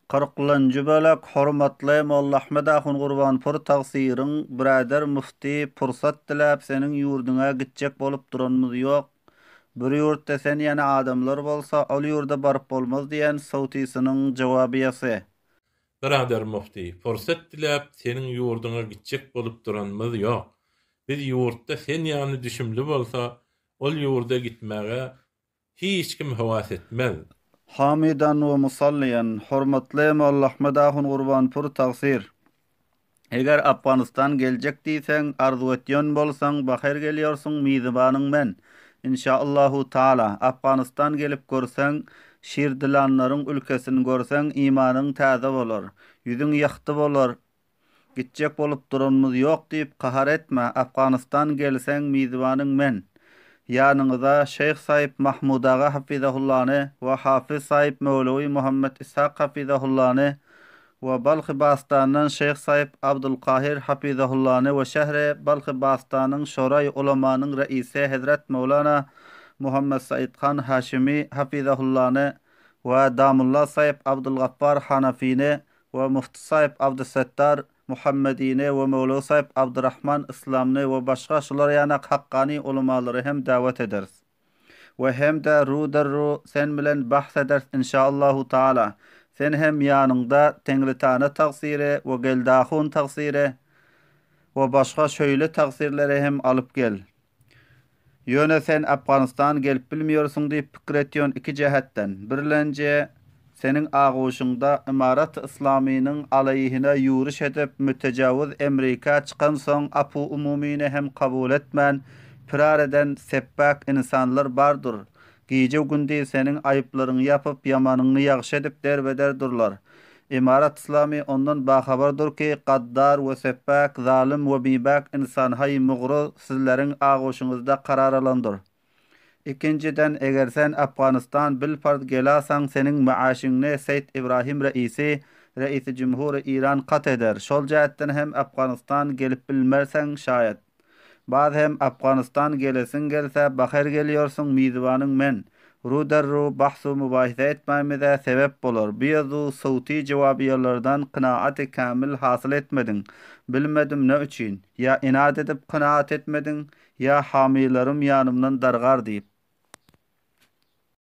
Kyrklanjy bölek Hormatly Molla Ahmet ahun Gurbanpur tagsyryň Byrader mufti pursat diläp seniň ýurduňa gitjek bolup duranymyz ýok. Bir ýurtda sen ýaly adamlar bolsa ol ýurda baryp bolmaz diýen sowtysynyň jowabyýasy. Byrader mufti pursat diläp seniň ýurduňa gitjek bolup duranymyz ýok. Biz ýurtda sen ýaly düşümli bolsa ol ýurda gitmäge Hiç kim höwes etmez. Hamidan we musalliýan, hormatly Molla Ahmet ahun Gurbanpur tagsyr. Eger Afganystan geljek diýseň, arzuw etýän bolsaň, baher gelýorsuň, mizibanyň men. Inşaallahu taala, Afganystan gelip görseň, şirdilanlaryň ülkesini görseň, imanyň täze bolar. Ýüzüň ýagty bolar, Gitjek bolup duranymyz ýok diýip gahar etme, Afganystan gelseň mizbanyň men. Ýanyňyza Şeýh Saýyp Mahmud aga hafyzahullany we Hafyz Saýyp Möwlewi Muhammet Ishak hafyzahullany we Balhy Bastandan Şeýh Saýyp Abdulkahyr hafyzahullany we şähri Balhy Bastanyň Şoraý ulamanyň reisi Hezret Möwlana Muhammet Said Han Haşimi hafyzahullany we Damulla Saýyp Abdulgaffar Hanafini we Mufti Saýyp Abdysetdar Muhammedini we Möwlewi Saýyp Abdyrahman Yslamny we başga şular ýanak hakkany ulamalary hem dawet ederis. We hem-de ru-der-ru sen bilen bahs ederis inşaallahu taala. Sen hem ýanyňda Teňritana tagsyry we Geldahun tagsyry we başga şöýle tagsyrlary hem alyp gel. Ýöne sen Afganystan gelip bilmiýorsyň diýip pikir etýon iki jähetden. Birlenji, seniň aguşyňda Ymarat-y Yslamynyň aleýhine ýuriş edip mütejawüz Emrika çykansoň apu umumyny hem kabul etmän firar eden sepbak ynsanlar bardyr. Gije-gündiz seniň aýyplaryňy ýapyp ýamanyňy ýagşy edip derbeder durlar. Ymarat Yslamy ondan bahabardyr ki, gaddar we sepbak, zalym we bibak ynsanhaý mugryz sizleriň aguşyňyzda karar alandyr. Ikinjiden, eger sen Afganystan bilparz gelasaň seniň maaşyňny Seýit Ibrahim Reisi, Reisi Jumhury Iran kat eder. Şol jähtden hem Afganystan gelip bilmerseň şaýat. Baz hem Afganystan gelesiň gelse baher gelýorsuň mizbanyň men. Ruder-ru bahs-u mübahise etmämize sebep bolar. Bu ýazuw sowty jowabyýalardan kynaaty kämil hasyl etmediň. Bilmedim ne üçin? Ýa inat edip kanaat etmediň, ýa hamylarym ýanymdan dargar diýip.